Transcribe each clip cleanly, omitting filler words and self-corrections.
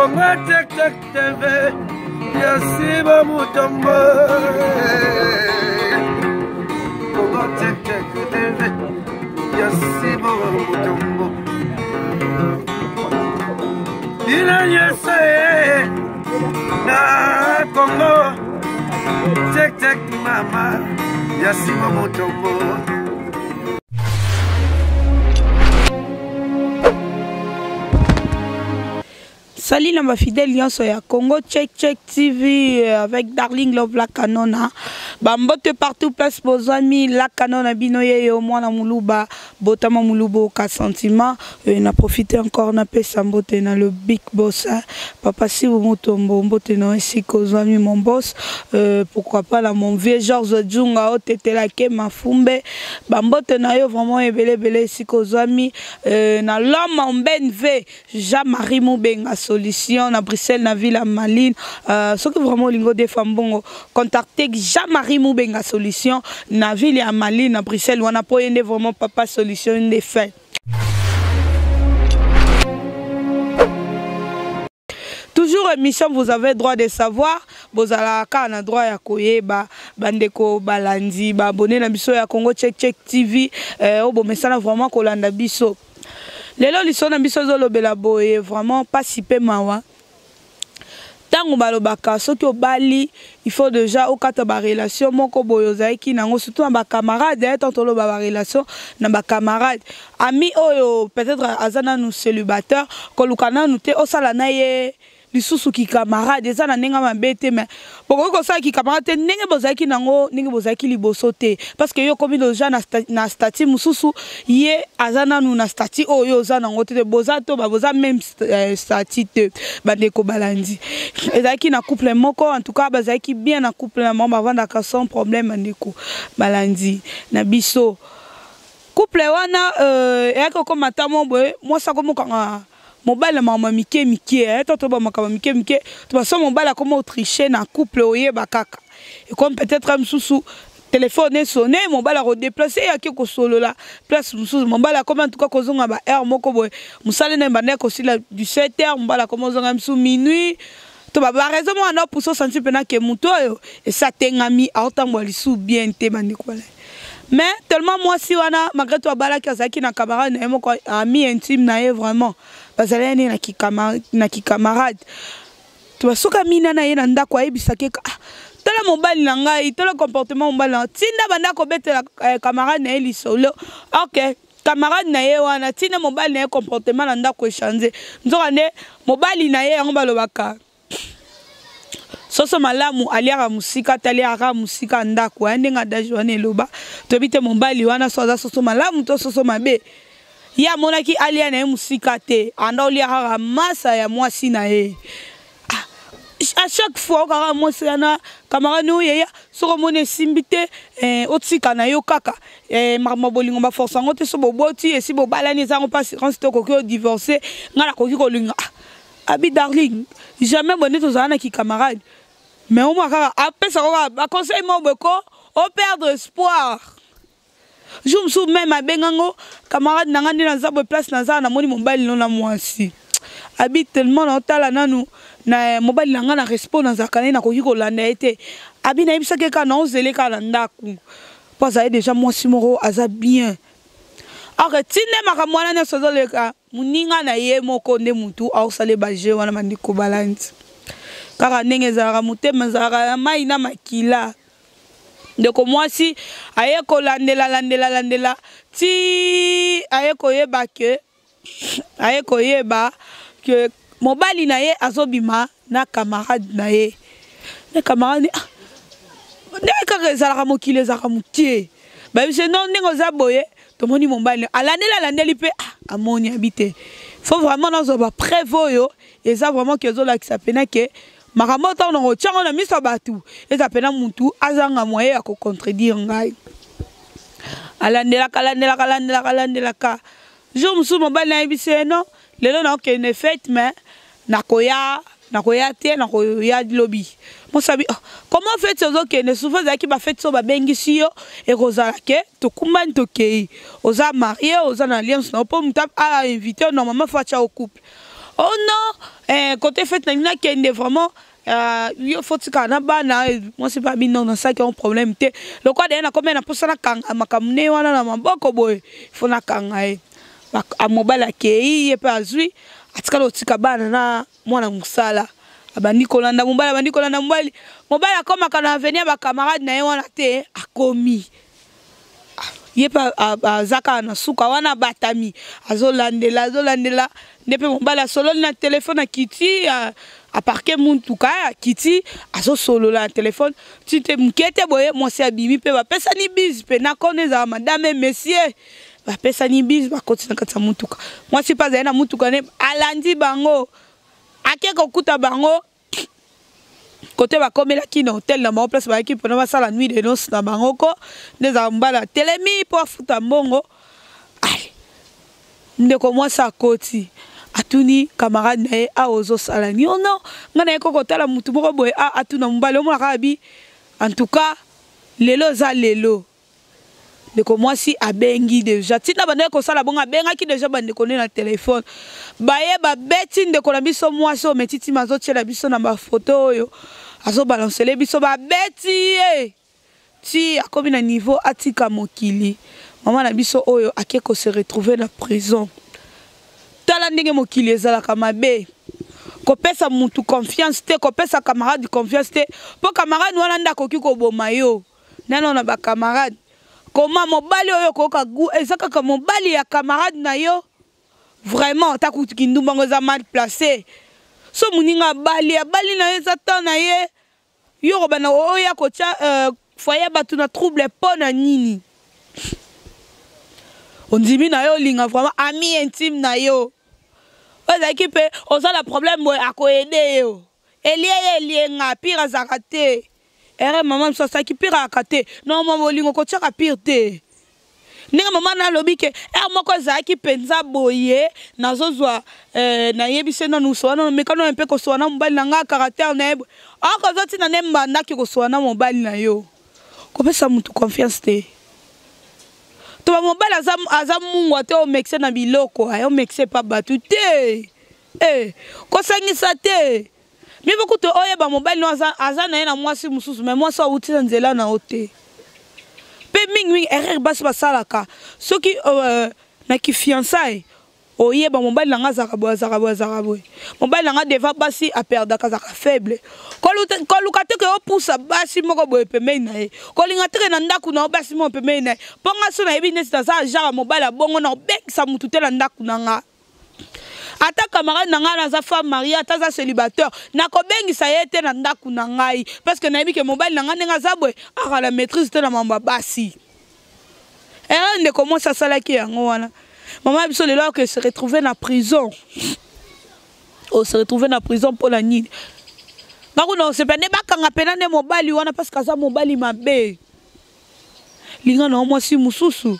Congo Tek Tek TV ya Siba Mutombo. Congo Tek Tek TV ya Siba Mutombo. Bino nyonso ye na Congo Tek Tek mama ya Siba Mutombo. Salut na ba fidèle nyonso ya Congo Check Check TV euh, avec Darling Love la Canona. Ba mbote partout place bozwami la Canona bino yeyo mwana muluba botama muluba ka sentiment euh, na profiter encore na pesa mbote na le big boss hein. Papa Sibu Mutombo mbote na esika ozwami mon boss euh, pourquoi pas la mon vieux Georges Djunga otetelake mafumbe ba mbote na yo vraiment ebele ebele esika ozwami euh, na l'homme en BNV Jean-Marie Mubenga solution na Bruxelles na ville ya Malines euh, soki vraiment olingi odefa mbongo contacte Jean-Marie Mubenga solution na ville ya Malines na Bruxelles wana mpo ye nde vraiment papa solution nde fin. Toujours émission vous avez droit de savoir bozalaka kaka na droit ya koyeba bandeko balandi ba abonné na biso ya Congo Check Check TV euh, oyo bomesana vraiment kolanda biso. Lelo lisolo na biso ezolobela boye vraiment pasi pe mawa. Tango balobaka soki obali il faut déjà okata ba relation moko boye ozalaki nango surtout na ba camarade eh, tant toloba ba relation na ba camarade ami oyo peut-être aza nanu célibataire koluka nanu te osala na ye lisusu ki camarade eza na ndenge mabe te mais bokoki kosala ki camarade te ndenge bozalaki nango ndenge bozalaki liboso te parce que yo okomi deja na, na statut mosusu ye aza nanu na statut oyo oza nango te boza to boza même euh, statut te bandeko balandi ezalaki na couple moko en tout cas bazalaki bien na couple na bango bavandaka sans problème bandeko balandi na biso couple wana euh, eyaki kokoma ata mo boye mwasi akomokanga mobali na makambo ya mike mike eh, to toba makambo ya mike mike to baso mobali akoma otriche na couple oyeba kaka ekomi peut-être mosusu telefone esone mobali akodeplace ye ake kosolola place mosusu mobali akomi antuka kozonga ba heure moko boye mosala na ye bandaki kosila du 7 heure mobali akomi ozonga mosusu minuit to ba raison moko na pousse osanti mpena ke moto oyo esi atengami aotambola lisusu bien te bandeko balai mais tellement mwasi wana malgré tout abalaki azalaki na camarade na ye moko ami intime na ye vraiment bazalaki nde na kicamarade to basoki amina na ye na ndako ayebisaki ah, tala mobali na ngai tala comportement mobali na ngai tinda banda kobetela eh, camarade na ye lisolo ok camarade na ye wana ntina mobali na ye comportement na ndako echange nzoka nde mobali na ye yango balobaka soso malamu aliaka mosika te aliaka kaka mosika ya ndako ya ndenge adage wana eloba toyebi te mobali wana so aza soso malamu to soso mabe ye amonaki alia na ye mosika te anda olia kaka masa ya mwasi na ye ah, à chaque fois okaka mwasi wana camarade oyo yeya soki omoni esimbi te eh, otika na yo kaka eh, makambo ya bolingo baforce yango te so boboti esi bobalani eza yango mpe assurance te okoki odivorce ngai nakoki kolinga ah, Abi darling, jamais bonne tozala na ki camarade. Mais au moins kaka apesa ko kaka ba conseil moko boye ko o perdre espoir. Jour mosusu meme abenga ngo camarade na nga nde naza boye place naza namoni mobali no na mwasi. Abi tellement naotala nanu na mobali na nga na respect nazalaka na ye nakoki kolanda ye te. Abi nayebisaki ye kaka naozele kaka na ndako mpo azali deja mwasi moko aza bien. Or ti nde makambo wana nyonso ezoleka moninga na ye moko nde mutu aosale ba jeu wana bandeko balandi kaka ndenge ezalaka motema ezalaka ya mai na makila ndeko mwasi aye kolandela landela landela ti aye koyeba ke aye koyeba ke mobali na ye azobima na camarade na ye na camarade ah, ndenge kaka ezalaka mokili ezalaka mokie bayebisi no ndenge oza boye tomoni mobali alandeli alandeli mpe ah, amoni abi te faut vraiment nazwa bapreuve oyo eza vraiment ke ezolakisa mpena ke makambo oyo ntango nakotya yango na miso ya bato eza mpena motu azanga moye ya kocontredire ngai alandelaka alandelaka alandelaka alandelaka jour mosusu mobali nayebisi ye non lelo nakokende fete mais nakoya nakoya te nakoya lobi mosabi oh, comment fete ozokende souvent ezalaki bafete oyo babengisi yo ekozala ke tokumbani tokei oza marie oza na alliance na yo mpo moto ainvite yo normalement fo atya yo couple. Oh non, eh, côté fête na nakende vraiment yo faut tika na bana mwasi ba bino na saki un problème te. Lokwa de na komena na posa na kanga makambo ne wana na maboko boye, faut na kanga ye. A mobali akei ye pe azwi atikala otika bana na mwana mosala. Abandi kolanda mobali, abandi kolanda mobali. Mobali akomaka na avenir ba camarade na ye wana te, akomi. Ye pe aza kaka na suka wana abatami, azolandela, azolandela nde pe mobali asololi na telefone, akiti aparke mutuka, akiti azosolola na telefone ti te moke te boye mwasi abimi pe bapesani bise pe na kona ezala madame et monsieur bapesani bise, bakoti na kati ya mutuka. Mwasi pe azali na mutuka ne alandi bango, ake kokuta bango kote bakomelaki na hotel na bango place bayaki mpona basala nuit de noces na bango ko nde ezala mobali atelemi mpo afuta mbongo. Ale ndeko mwasi akoti atuni camarade na ye, awa ozosala nini? Oh non, ngai naye koko kotala mutu moko boye. Ah, atuna mobali, omona kaka bi en tout cas lelo eza lelo. Ndeko mwasi abengi deja tina bandaki kosala bongo, abengaki deja bandeko nde na telefone, baye babeti ndeko na biso mwasi oyo metitima azotiela biso na bafoto oyo azobalansele biso, babeti ye ti akomi na niveau atika mokili. Mama na biso oyo ake ko se retrouver na prison. Tala ndenge mokili ezalaka mabe, kopesa mutu confiance te, kopesa camarade confiance te, po camarade wana nde akoki koboma yo. Nano na ba camarade koma mobali oyo okoyoka gout eza kaka mobali ya camarade na yo vraiment, ata kutu kindumba ngo eza mal placé. So moninga abali, abali na yo eza temps na ye, yo kobanda oya kotia foyer bato na trouble mpo na nini? Ondimi na yo olinga vraiment ami intime na yo oyo ezalaki mpe oza na problème boye akoede yo, elie ye elie nga pire azalaka te. Erreur mama mosusu asalaki pire azalaka te non, mama bolingo kotiaka pire te. Ndenge mama na alobi ke erreur moko ezalaki mpenza boye, nazozwa nayebisi ye nanu soa nanu meka nanu mpe kosoa na mobali na nga caractère na ye boye. Oko ozotina nde mbandaki kosoa na mobali na yo, kopesa mutu confiance te. To ba mobali aza mungwa te, omexe na biloko, ayo omexe pa batu te. Kosangisa te. Mieux vaut kutu oyeba mobali no aza na ye na mwasi mosusu, mais mwasi awuti na nzela na yo te. Pe mingi mingi erreur basi basalaka soki na ki fiançailles oyeba mobali na nga azalaka boye, azalaka boye, azalaka boye. Mobali na nga devant basi aperdaka, azalaka faible. Koluka te ke opusa basi moko boye pembeni na ye. Kolinga te ke na ndako na yo basi moko pembeni na ye. Po nga so nayebi neti naza genre ya mobali ya bongo, na obengisa mutu te na ndako na nga. Ata camarade na ngai naza femme mariée, ata aza célibataire, nakobengisa ye te na ndako na ngai, parce que nayebi ke mobali na ngai ndenge aza boye, aka na maîtrise te na mambo ya basi. Erreur ndeko mwasi asalaki yango wana. Mama biso lelo ake se retrouver na prison. O se retrouver na prison mpo na nini? Nga kuna osepela nde bakanga pena nde mobali wana, parce que aza mobali mabe. Linga na mwasi mosusu.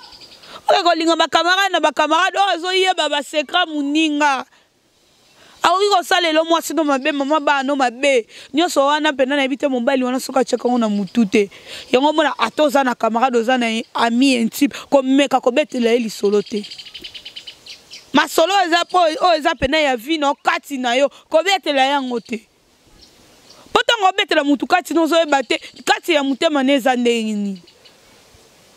Oke kolinga ba camarade na ba camarade oyo azoyeba ba secret moninga. Akoki kosalela mwasi no mabe, mama bana no mabe. Nyonso wana pena nayebi te mobali wana soki atiaka yango na mutu te. Yango omona ata oza na camarade, oza na ami intime, komeka kobetela ye lisolo te. Masolo eza po oyo eza pena ya vie na kati na yo, kobetela yango te. Po ntango obetela mutu kati na ozoyeba te kati ya motema na eza ndenge nini.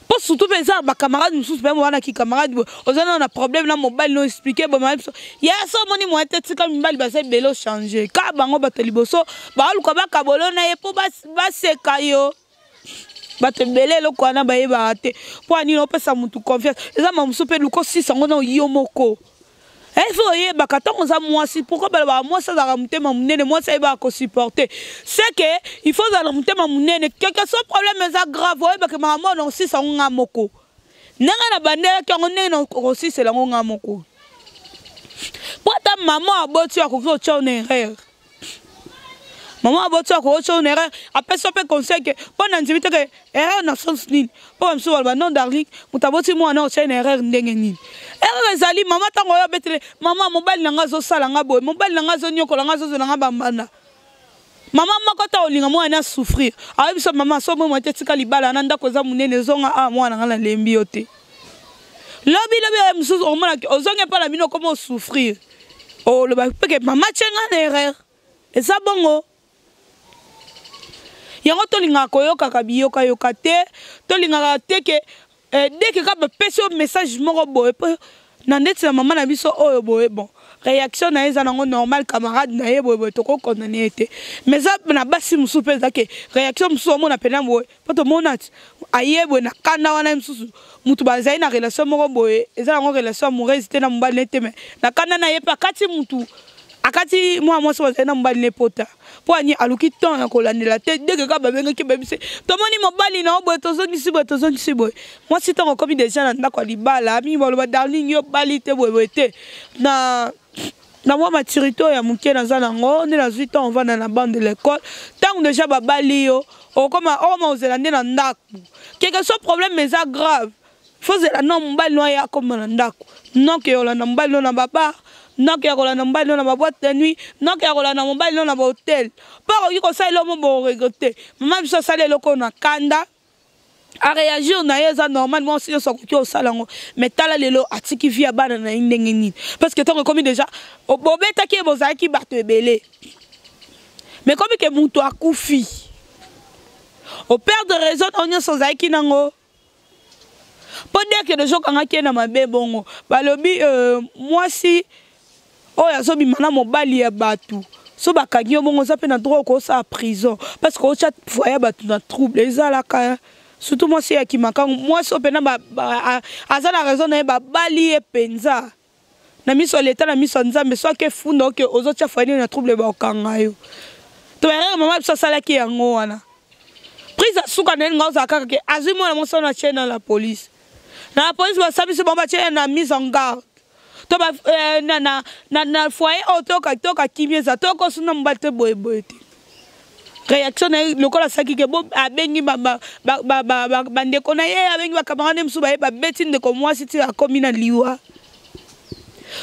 Po surtout pe eza ba camarade mosusu pe wana ki camarade boye, oza na problème na mobali no expliquer boye, mama biso ya so omoni moyen te, tika mibali baza ebele o changer ka bango bato liboso baluka bakabolo na ye po baseka yo. Bato ebele eloko wana bayebaka te po nini opesa mutu confiance eza ma mosusu pe luka osisa yango na yo moko. Il faut oyebaka ntango oza mwasi, pourquoi balobaka mwasi azalaka motema monene, mwasi ayebaka kosupporter. C'est que il faut ozala na motema monene, quelque soit problème eza grave, oyebaka makambo oyo nakosisa yango nga moko. Ndenge na bandelaki yango, ndenge nakosisela yango nga moko. Po ata mama aboti akoki kotia yo na erreur. Mama aboti akoki kotia yo na erreur, apesi yo mpe conseil ke mpo na ndimi te ke erreur na sens nini. Po ba misusu baloba non darling, moto aboti mwana otia ye na erreur ndenge nini. Erreur ezali mama ntango oyo abetele mama mobali na nga azosala nga boye, mobali na nga azonyokola nga, azozela nga bambanda. Mama moko ta olinga mwana na souffrir. Ayebi so mama so mwa te tika libala na ndako eza munene zonga a mwana nga nalembi yo te. Lobi lobi oyo mosusu omona ozongi epai na bino okoma osouffrir. Oloba mpe ke mama atie nga na erreur. Eza bongo. Yango tolingaka koyokaka biyokayoka te, tolingaka te ke eh, dès que kaka bapesi yo message moko boye mpo na ndeti na mama na biso oyo boye bon réaction na ye eza nango normal camarade na ye boye boye tokokondane ye te mais eza na basi mosusu mpe eza ke réaction mosusu omona mpena boye mpo tomona ti aye boye na kanda wana ye mosusu moto bazali na relation moko boye eza yango relation amoureuse te na mobali ne te mais na kanda na ye mpe akati motu akati mwana mwasi bazali na mobali ne pota mpo ani aluki temps ya kolandela te deke kaka babengaki bayebisi tomoni mobali na yo boye tozongisi boye tozongisi boye mwasi ntango okomi deja na ndako ya libala mingi baloba darling yo bali te boye boye te na na mwa maturité oyo ya moke naza nango nde nazwi ntango ovanda na bande de l'école ntango deja babali yo okoma okoma ozela nde na ndako quelque soit problème eza grave faut zela no mobali no aya akoma na ndako noke ya kolanda mobali no na babar noke ya kolanda mobali no na baboite de nuit noke ya kolanda mobali no na bahotel mpo akoki kosala eloko mo boregrete mama biso asali eloko na kanda aréagir na ye eza normal mwasi nyonso akoki kosala yango mais tala lelo atiki vie ya bana na ye ndenge nini parce que ntango ekomi déjà bobetaki ye bozalaki bato ebele mais komi ke moto akufi operdre raison na nyonso ozalaki nango mpo deke deja okangaki ye na mabe bongo balobi euh, mwasi oyo azobima na mobali ya bato so bakangi yo bongo oza mpe na droit okosala prison parce que otya foyer ya bato na trouble ezalaka surtout mwasi ya kimakangu mwasi oyo mpena aza na raison na ye babali ye mpenza na miso ya leta na miso ya nzambe soki efunda oke ozotya foyer na trouble bakokanga yo to erreur mama biso asalaki yango wana prise ya suka na ye nga ozala kaka ke azwi mwana mwasi wana atie na la police na la police basambisi bango batie ye na mise en garde to ba eh, na, na, na, na foyer oyo toyoka toyoka kimia eza tokosuna mobali te boyeboye te réaction na ye lokola asalaki ke bo abengi bandeko na ye abengi bacamarade mosusu baye babeti ndeko mwasi ti akomi na liwa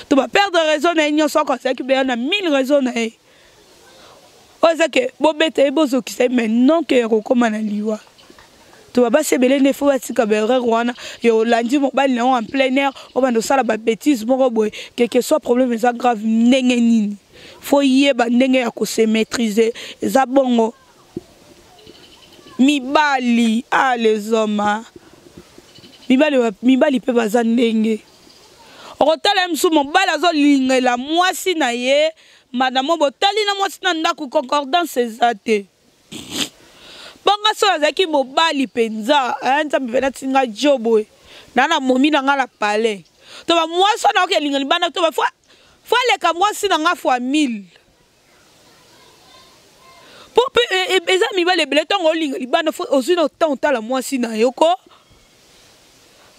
to baperdre raison na ye nyonso ako azalaki beya na mille raison na ye oyo eza ke bobeta ye bozokisa ye mais non ke ya kokóma na liwa to babasi ebele nde fo batika baerreur wana ya olandi mobali na yo en plein air obanda osala babétise moko boye keke soit problème eza grave ndenge nini fo yeba ndenge ya kose maîtriser eza bongo mibali ah les hommes ah. mibali mibali mpe baza ndenge okotala ye mosusu mobali azolingela mwasi na ye madamo botali na mwasi na ndako concordance eza te bonga soki azalaki mobali mpenza eh, nzambe mpe natinga jo boye na na momi na ngai na palais to bamwasi wana oke elinga libanda to bafo fo aleka mwasi na ngai fois 1000 mpo mpe e, e, eza mibali ebele ntango olinga libanda fo ozwi na ntango otala mwasi na yo ko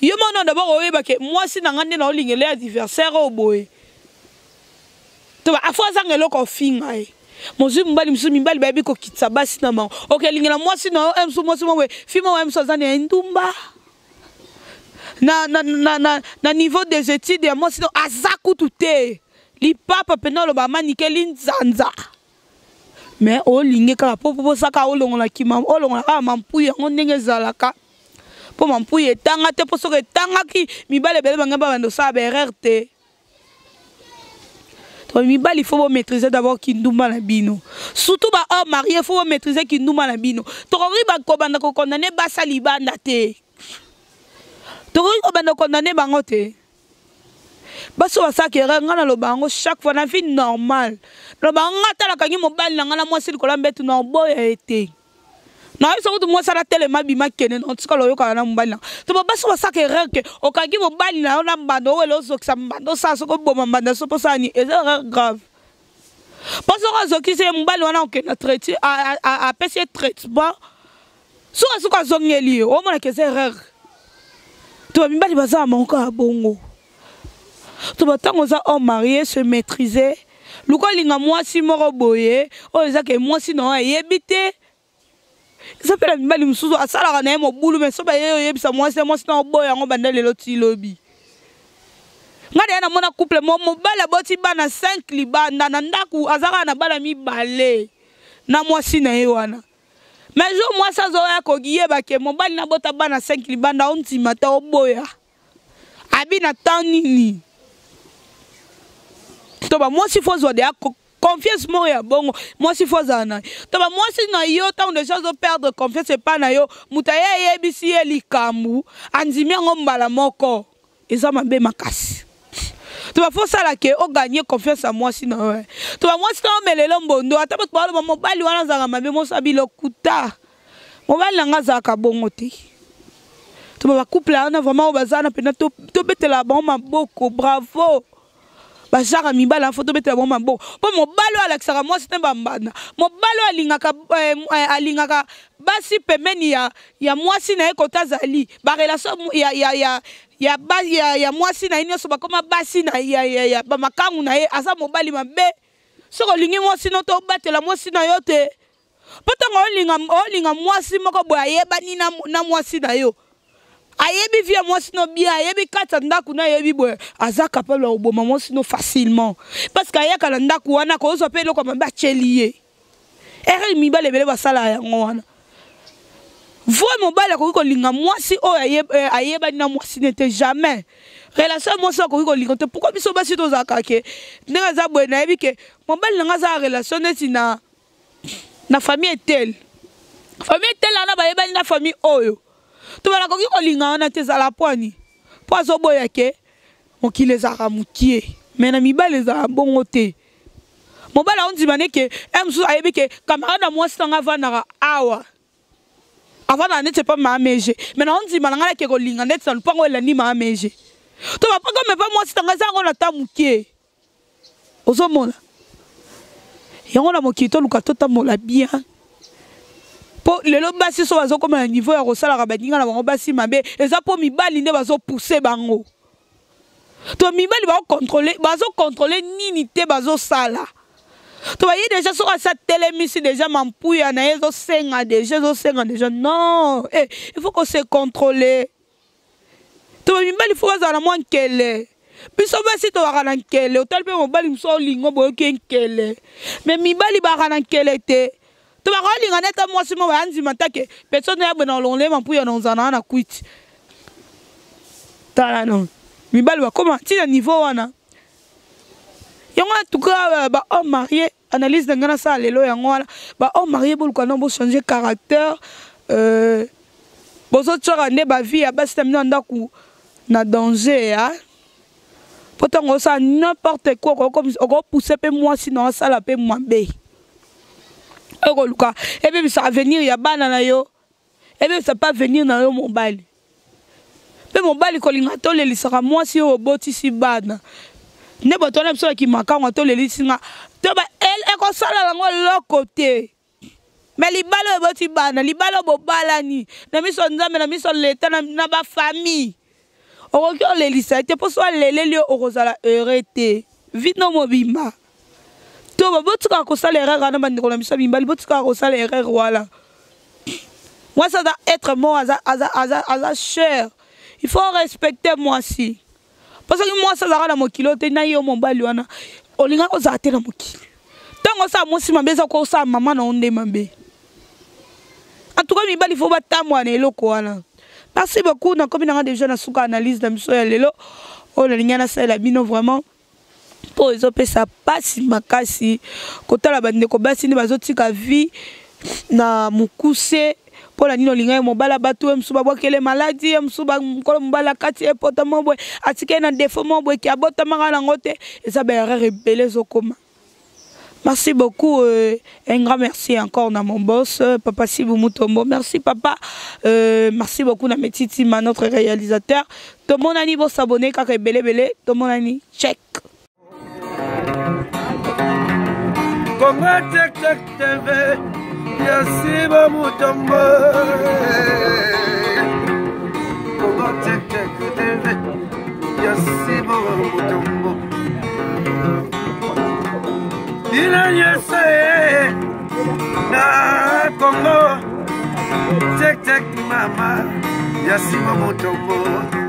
yo moko d'abord oyeba ke mwasi na ngai nde naolingela ye adversaire oyo boye to ba afo azanga eloko ofinga ye mozwi mobali mosusu mibali bayebi kokitisa basi na bango okelingela mwasi na yo eh, mosusu mwasi moko fi moko mosusu aza na ye ndumba na, na, na, na, na niveau des études ya mwasi no aza kutu te lipapa mpena oloba manike linzanza mais olingi kaka mpo posaka olongola kima olongola kaka mampuyi yango ndenge ezalaka mpo mampuyi etanga te mpo soki etangaki mibali ebele bangai babanda osala baerreur te Donc mibali faut bo maîtriser d'abord kindumba na bino. Surtout ba hommes mariés faut bo maîtriser kindumba na bino. Tokoki ba kobanda ko condamner basa libanda te. Tokoki kobanda condamner bango te. Basi oyo basalaka erreur ngai naloba yango chaque fois na vie normale. Naloba ngai ata nakangi mobali na ngai na mwasi likolo ya mbetu na oboya ye te. Nayebisa kutu mwasi wana telema bima kende na otikala oyokana na mobali na to basi basalaka erreur ke okangi mobali na yo na mbanda owele ozokisa mbanda osala soki oboma mbanda soki osala nini eza erreur grave mpo soki azokisi ye mobali wana okenda traite apesi ye traitement soki soki azongeli ye omonaka eza erreur to bamibali baza na bango kaka bongo to batango oza homme marie se maîtriser luka olinga mwasi moko boye oyo eza ke mwasi na yo ayebi te eza mpe na mibali mosusu asalaka na ye mobulu me so baye oyebisa mwasi na mwasi na oboya yango banda lelo ti lobi ngai deya namona couple mo mobali aboti bana 5 libanda na ndako aza kaka na bana mibale na mwasi na ye wana mais jour mwasi azoya koyeba ke mobali nabota bana 5 libanda ondima te oboya abi na temps nini To bamwasi faut azwa deya confiance moko ya bongo. Mwasi faut azala na to bamwasi na yo. Ntango deja azoperdre confiance epai na yo, moto aye ayebisi ye likambo, andimi yango mbala moko, eza mabe makasi. To bafo osala ke oganye confiance ya mwasi na yo. To bamwasi na omelelo mbondo, ata bato baloba mobali wana azalaka mabe, mosa bilokuta, mobali na nga azalaka bongo te. To bacouple wana vraiment oyo baza wana mpena, tobetela bango maboko, bravo. Bazaka mibali afo tobetela bango maboko, mpo mobali oyo alakisaka mwasi te bambanda, mobali oyo alingaka, alingaka basi pembeni ya mwasi na ye, kota azali barelation ya mwasi na ye nyonso bakoma basi na ya bamakangu na ye, aza mobali mabe. Soki olingi mwasi no to obatela mwasi na yo te, mpo ntango olinga mwasi moko boye ayebani na mwasi na yo, ayebi vie ya mwasi no bien, ayebi kati ya ndako na ayebi boye, aza capable ya koboma mwasi no facilement, parce que ayaka na ndako wana kozwa mpe eloko mabe atyeli ye. Erreur mibale ebele basala yango wana. Vrai mobali akoki kolinga mwasi oyo ayebani na mwasi ne te, jamais. Relation ya mwasi akoki kolinga te. Pourquoi biso basi tozalaka ke ndenge aza boye, nayebi ke mobali na nga aza relation neti na famille etele, famille etele wana bayebani na famille oyo, to banakoki kolinga wana te. Ezala pwani mpo azoboya ke mokili ezalaka mokie, mais na mibali ezalaka bongo te. Mobali aondima neke e mosusu ayebi ke camarade ya mwasi nanga avandaka awa, avandaka neti epa maa mege, mais naondima na ngai nake kolinga neti na lupango elandi maa mege to bapaka mepa mwasi nanga eza yango na ta mokie. Ozomona yango na mokili, toluka totambola bien, mpo lelo basi so bazokóma na niveau ya kosalaka baninga na bango basi mabe, eza mpo mibali nde bazopousse bango. To mibali bazocontrôle nini te, bazosala to baye deja. Soki asi atelemisi deja mampuya na ye, ezosenga deja, ezosenga deja. Non, il faut kose contrôler. To bamibali faut bazala na mwa nkele. Biso basi tozalaka na nkele, otali mpe mobali mosusu olingo boyoki nkele, mais mibali bazalaka na nkele te. To bakolinga neta mwasi mo bayandima take personne ya boye na olongola ye mampuya na ozala na kwiti. Tala no mibali bakóma ntina niveau wana yango. En tout cas, bahomme marié, analyse na ngai nasala lelo yango wana. Bahomme marié, boluka no bochange caractère. Bozotiaka nde bavie ya basi na bino ya ndako na danger ya mpo ntango osala n'importe quoi, okopousse mpe mwasi na osala mpe mabe, ekoluka ebebisa avenir ya bana na yo, ebebisa mpe avenir na yo mobali. Mpe mobali kolinga tolelisaka mwasi oyo obotisi bana nde bato wana biso bakimakango atolelisi nga to ekosala yango eloko te. Mais libala oyo eboti bana, libala oyo bobalani na miso ya Nzambe, na miso ya leta, na bafamille, okoki olelisa ye te, mpo so aleleli yo, okozala heureux te vie no mobimba. To botikaka kosala erreur wana, bandeko na biso ya mibali, botikaka kosala erreur wana. Mwasi aza être moko aza cher, il faut respecter mwasi, mpo soki mwasi azalaka na mokili oyo te, na yo mobali wana olingaka ozala te na mokili. Ntango osala mwasi mabe, eza kosala mama na yo nde mabe. En tout cas, mibali faut batambola na eloko wana. Merci beaucoup. Nakomi nanga déjà na suka analyse na biso ya lelo oyo nalingi nasalela bino vraiment, mpo ezopesa mpasi makasi kotala bandeko basi nde bazotika vie na mokuse. Mpo na nini olingai mobali bato ye mosusu babwakele maladi ye mosusu, nkolo mobali akati ye pota mo boye, atiki ye na défaut mo boye ke abotamaka nango te? Eza baerreur ebele ezokoma. Merci beaucoup. Un grand merci encore à mon boss, Papa Sibou Mutombo. Merci papa. Merci beaucoup à Metitima, notre réalisateur. Tout le monde a s'abonner, kaka belé belé. Tout le monde a check. Congo Check Check TV, Yasiba Mutombo. Congo Check Check TV, Yasiba Mutombo. Ina nyonso ye na Congo Check Check, mama Yasiba Mutombo.